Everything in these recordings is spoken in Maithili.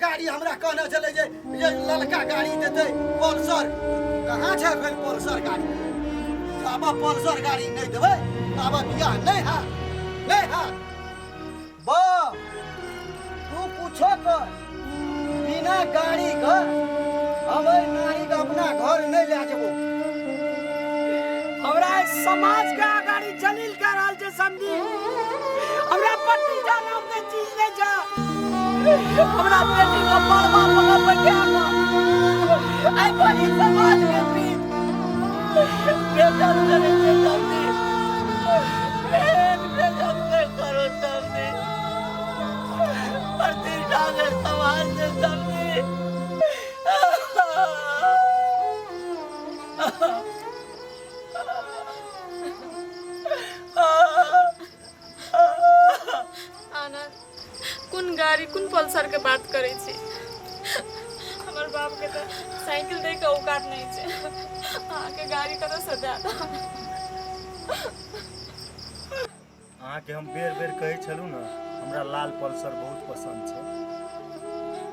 गाड़ी हमरा कहने छलै जे जे ललका गाड़ी देतै पल्सर। कहाँ छै एखन पल्सर गाड़ी? जाबऽ पल्सर गाड़ी नहि देबै ताबऽ बियाह नहि हैत, नहि हैत। बा तू पूछो कर, बिना गाड़ी के हम एहि नारी के अपना घर नहि लए जेबो। हमरा समाज के अगाड़ी जलील कर रहल छै समझी। हमरा भतीजा नाम के चीज नहीं छै। हमरा बेटी के मरवा पकड़ बैठा के आई बड़ी समाज के बीच बेजत करे छै समझी। बेजत नहीं करो समझी। प्रतिष्ठा के समाज से समझी। आनंद, कोन गाड़ी कोन पल्सर के बात करै छी? हमर बाप के तऽ साइकिल दै के औकात नहीं छै, अहाँके गाड़ी कतऽ से देत? अहाँके हम बेर बेर कहै छलहुँ ने, हमरा लाल पल्सर बहुत पसन्द छै,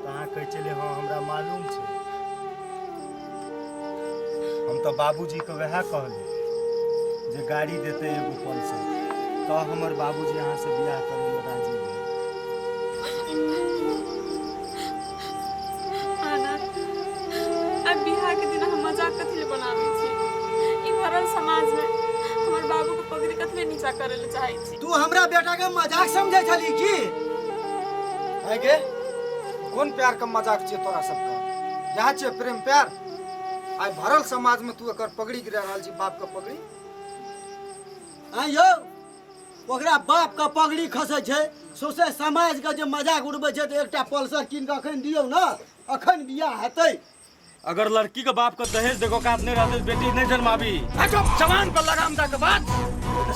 तऽ अहाँ कहै छलियै हँ हमरा मालूम छै। हम तऽ बाबूजीके वएह कहलहुँ जे गाड़ी देतै एगो पल्सर तऽ हमर बाबूजी अहाँसँ बियाह करै लए राजी भेल। आनंद, आब बियाह के दिन हम मजाक कथी ले बनाबै छी? ई भरल समाज में हमर बाबू के पगड़ी कथी ले नीचा करे ले चाहै छी? तू हमरा बेटा के मजाक समझै छली की? आइ गे, कोन प्यार के मजाक छियै तोरा सबके? इएह छियै प्रेम प्यार? आइ भरल समाज में तू एकर पगड़ी गिरा रहल छी, बाप के पगड़ी। आइ यौ, ओकरा बाप के पगड़ी खसै छै, सौंसे समाज के जे मजाक उड़बै छै, तऽ एकटा पल्सर कीन के अखन दियौ ने, अखन बियाह हेतै। अगर लड़की के बाप के दहेज देको औकात नहीं रहते, बेटी नहीं जन्माबी। अच्छा, जवान पर लगाम दे के बाद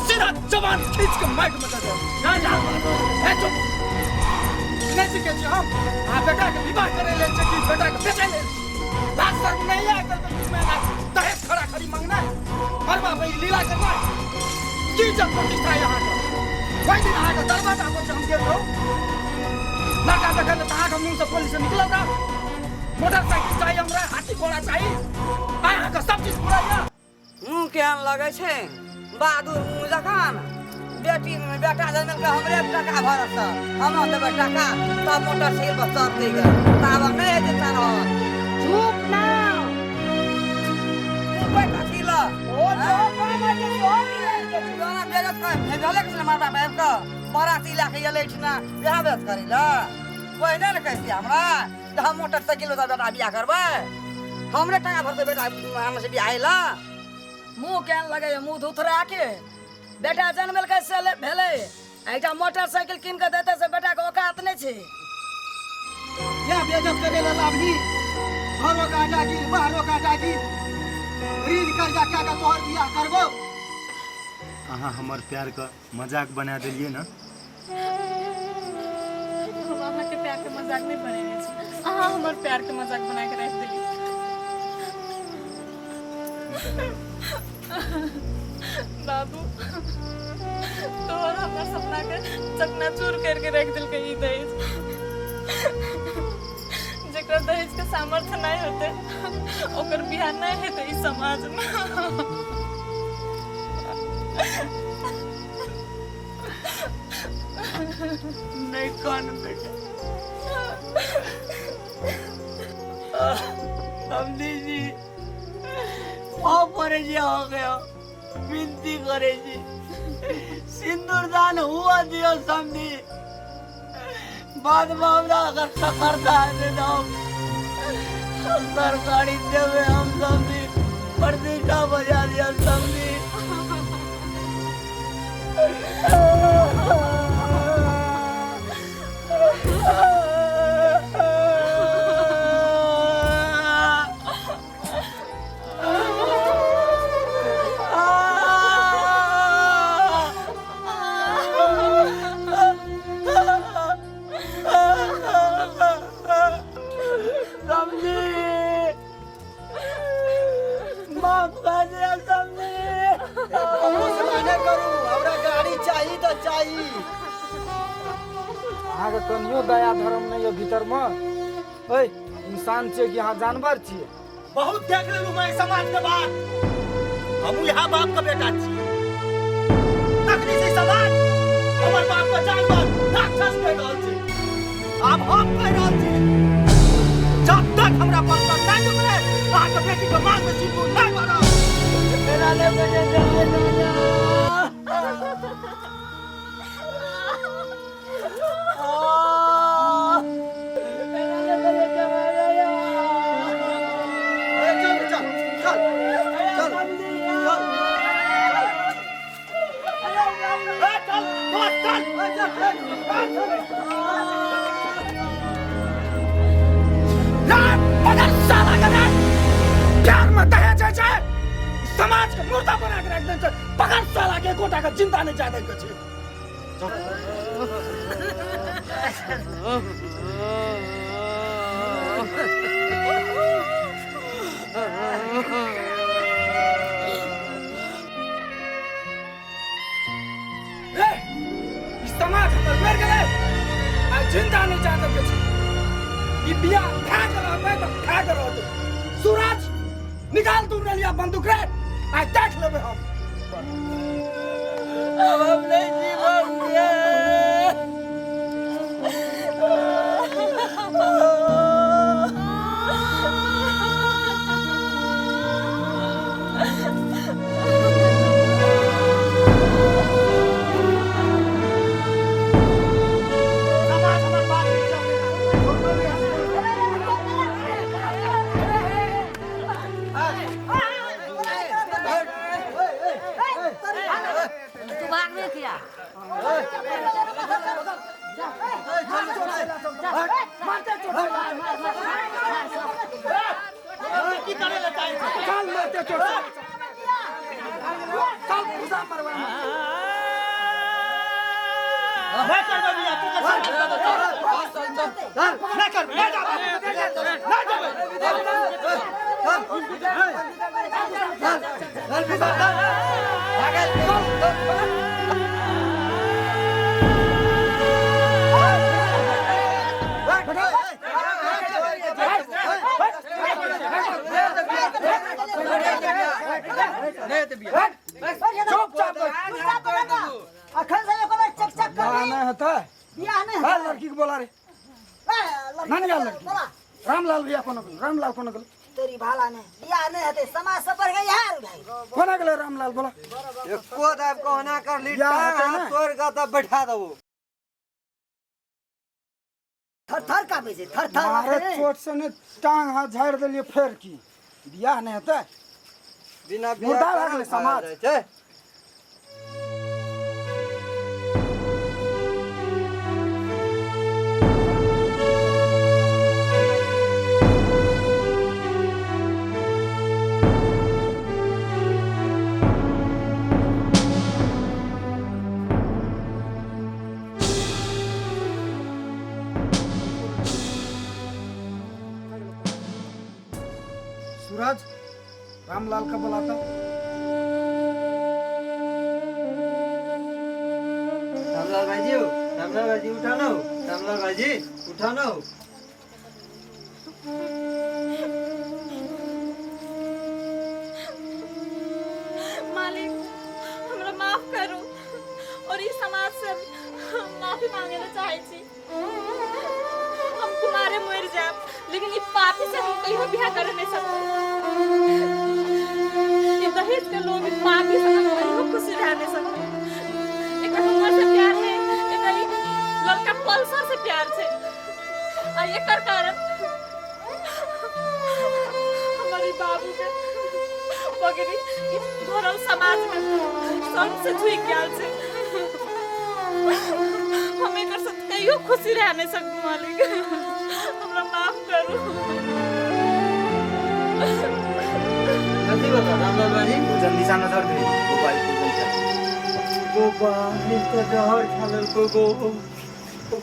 सीधा जवान खींच के माइक में दे दे। ना जा, हे चुप। नहीं सीखे छी हम। आ बेटा के विवाह करे ले छै कि बेटा के बेचे ले? लाज शर्म नहीं है कल के में ना दहेज खड़ा खड़ी मांगना है। मरवा भाई लीला करना है। की जब प्रतिष्ठा है यहाँ का? कोई दिन अहाँ के दरवाजा पर से हम गेल रहूं। लड़का देखल तऽ अहाँके मुँह से पुलिस निकलल रहा। मोटरसाइकिल चाही हमरा, हाथी घोड़ा चाही, आइ अहाँके सब चीज पूरा यऽ। मुँह केहन लगै छै बहादुर मुँह जखन बेटी बेटा जनमलकै हमरे टका भरत, हम देबै टका तब मोटरसाइकिल पर चढ़तै गे, ताबे नहि हेतै चढ़ल। चुप ना तू कोइ कथी ल ओ जो काम होइ छै सेहो मिलै छै। जोना बेजत कर भेजले के मार बाप आबि कऽ बराती लए कऽ एलै एहिठिना इएह बेजत करै लए। पहिने ने कहितियै हमरा जे हम मोटरसाइकिल पर बेटा बियाह करबै, हमरे टाका भरतै बेटा हमरा से बियाह लए। मुँह केहन लगैए मुँह धुथरा के? बेटा जनमेलकै से भेलै, एकटा मोटरसाइकिल कीन कऽ देतै से बेटाके औकात नहि छै। या बेइज्जत करे ला लाभली, घरो का आटा गिर बाहरो का आटा गिर, ऋण कर्जा कए के तोहर बियाह करबो। अहाँ हमर प्यार के मजाक बना देलियै ने। हम अहाँके प्यार के मजाक नहीं बनेने छी, अहाँ हमर प्यार के मजाक बना के राखि देलियै। बाबू, तोहर हमर सपना के चकनाचूर करके रख देलकै ई दहेज। जेकरा दहेज के सामर्थ्य नहीं होते ओकर बियाह नहीं हेतै ई समाज में। नहीं कान बेटा, समझी जी पाँव पड़े जी हो गया, विनती करे जी सिंदूर दान हुआ दियो समझी। बाद में हमरा अगर सकरता है तो हम सरकारी देवे हम समझी, प्रतिष्ठा बजा दिया समझी। समझी माफ कर दिया समझी। घोषणा नहि करू, हमरा गाड़ी चाही तऽ चाही। अहाँके कनियो दया धर्म नहीं है भीतर में। ओए इंसान छियै कि अहाँ जानवर छियै? बहुत देख लेलहुँ मैं समाज के बात। हम यहाँ बाप के बेटा छी, तखनी से समाज हमर बाप के जानवर राक्षस कहि रहल छै। आब हम कहि रहल छी, जब तक हमरा पल्सर नहि देबै, अहाँके बेटी के मांग में सिंदूर नहि भरब। चल चल चल चल चल ए, चल बस चल ए, चल बदल साला के रे, प्यार में दहेज होइ छै, समाज के मुर्दा बना के राखि देने छै। पकड़ साला के, गोटा के जिंदा नहि जाय दै के छै। रे, ई समाज हमर मरि गेलै, आ जिंदा नहि जाय दै के छै। ई बियाह भए के रहतै तऽ भए के रहतै। सूरज, निकाल तू रलिया बंदूक रे, आइ देख लेबै हम। अब हम नहीं जीवन गे। समाज हमर बात नहि चलतै। तू भाग में किया? की करे ले चाहै छै? चल मारते चोट, चल पूजा मरवा। नहि करबै बियाह, तू के साथ चल। नहि करबै, नहि जाबै, नहि जाबै। चुपचाप बैठ। अखन से एको बेर चक चक बियाह कर नहि हेतै। बियाह नहीं। हाँ, लड़की के बोला रे। नानी लड़की। रामलाल भैया कोना गेल? रामलाल कोना गेल? तेरी भाला ने बियाह नहीं हेतै, समाज सब बढ़ गई हाल भाई। कोना गेलै रामलाल, बोला। एको दाब कहना कर ली। बियाह हेतै टांग ने? हाथ तोड़ के तब बैठा देबो। थर थर कापै छै, थर थर। मारे चोट से ने टांग हाथ झाड़ि देलियै, फेर की बियाह नहि हेतै? बिना बियाह मुर्दा भए केना गेलै खायल समाज। जाइ छै? सूरज, रामलाल का बुलाता। रामलाल भाईजी हो, रामलाल भाईजी उठा ना हो, रामलाल भाईजी उठा ना हो। मालिक, हमरा माफ करू और ई समाज से हम माफी मांगे ला चाहे छी। हम कुमारे मर जाब, लेकिन ई पापी से हम कहियो बियाह कर नहीं सकते। ई दहेज के लोग, ई पापी से हम कहियो खुशी रह नहीं सकते। एकर हमर से प्यार है, एकर ई लड़का पल्सर से प्यार छै, आ एकर कारण हमर ई बाबू के पगड़ी ई भरल समाज में शर्म से झुकि गेल छै। हम एकर साथ कहियो खुशी रह नहीं सकू। मालिक, हमरा माफ करू। कथी बता रामलाल भाईजी? पूजन दिशा नजर दे, गोपाल पूजन छै। गोबा तो जहर खा लेलको गो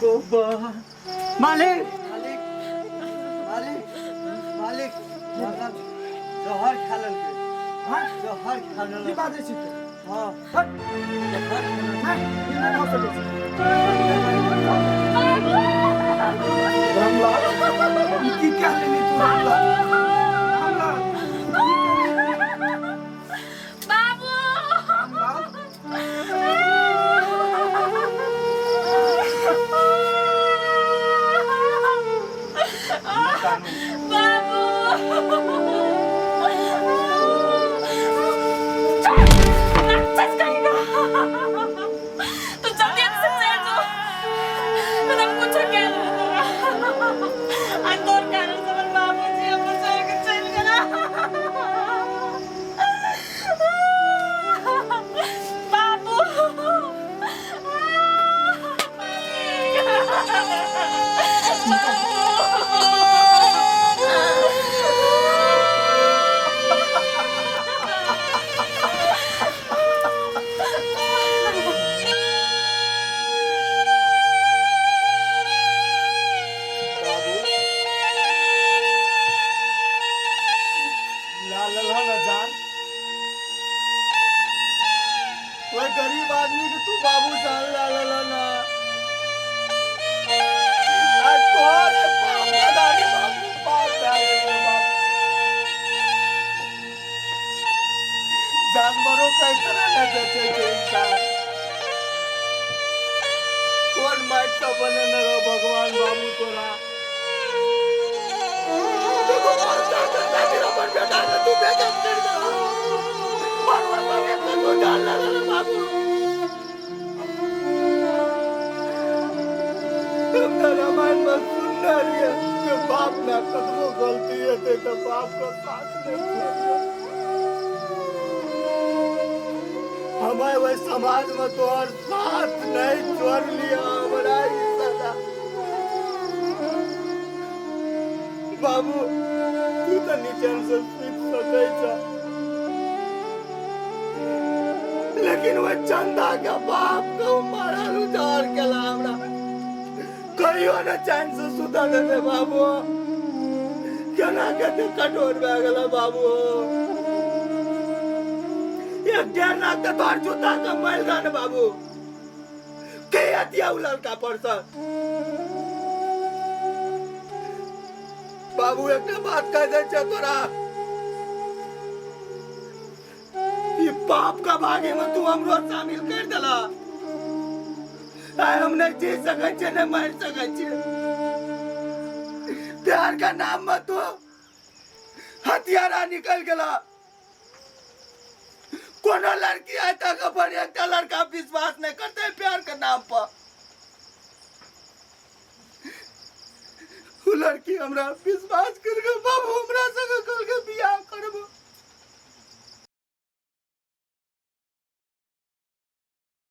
गोबा। मालिक, मालिक, मालिक, मालिक, रामलाल जहर खा लेलकै। हाँ? जहर खा की लेलकै। बाजै छी तू? हाँ। हट। जहर खा लेलकै। नहि, ई नहि भऽ सकै छै। रामलाल, ई गरीब आदमी के तू बाबू जान ला ला ला ना। आज तोहरे बाप दादारी बाबू पाप भए गेलै बाबू। जानवरों का इतना नहीं बेचे छै इंसान। कोन माटि सँ बनेने रहो भगवान बाबू तोरा। देखो पल्सर के खातिर अपन बेटा के तू बेइज्जत करि देलह। भगवान के तू जान ला ला बाबू। हम तऽ रामायण में सुनने रहियै जे बाप माय कतबो गलती हेतै तऽ बाप के साथ नहि छोड़तै। हमे ओहि समाज में तोहर साथ नहीं छोड़ लिया हमरा ई सजा। बाबू तू तऽ निचैन से सुति सकै छ, लेकिन ओहि चंदा के बाप के मारल उजाड़ केला हमरा कहियो न चैन से सुतल देते बाबू। केना कते कठोर भए गेल बाबू। एक 1.5 लाख के तोहर जूता के मैल रह बाबू। के अतिया उ लड़का परसँ बाबू। एकटा बात कह दै छै तोरा, ई पाप का भागे में तू हमरो शामिल कर देला। आइ हम नहीं जी सकै छियै, नहीं मरि सकै छियै। प्यार का नाम में तू हथियारा निकल गेला। कोनो लड़की आइ तक अपन एकटा लड़का विश्वास नहीं करते प्यार के नाम पर। उ लड़की हमरा विश्वास कर के बाबू हमरा से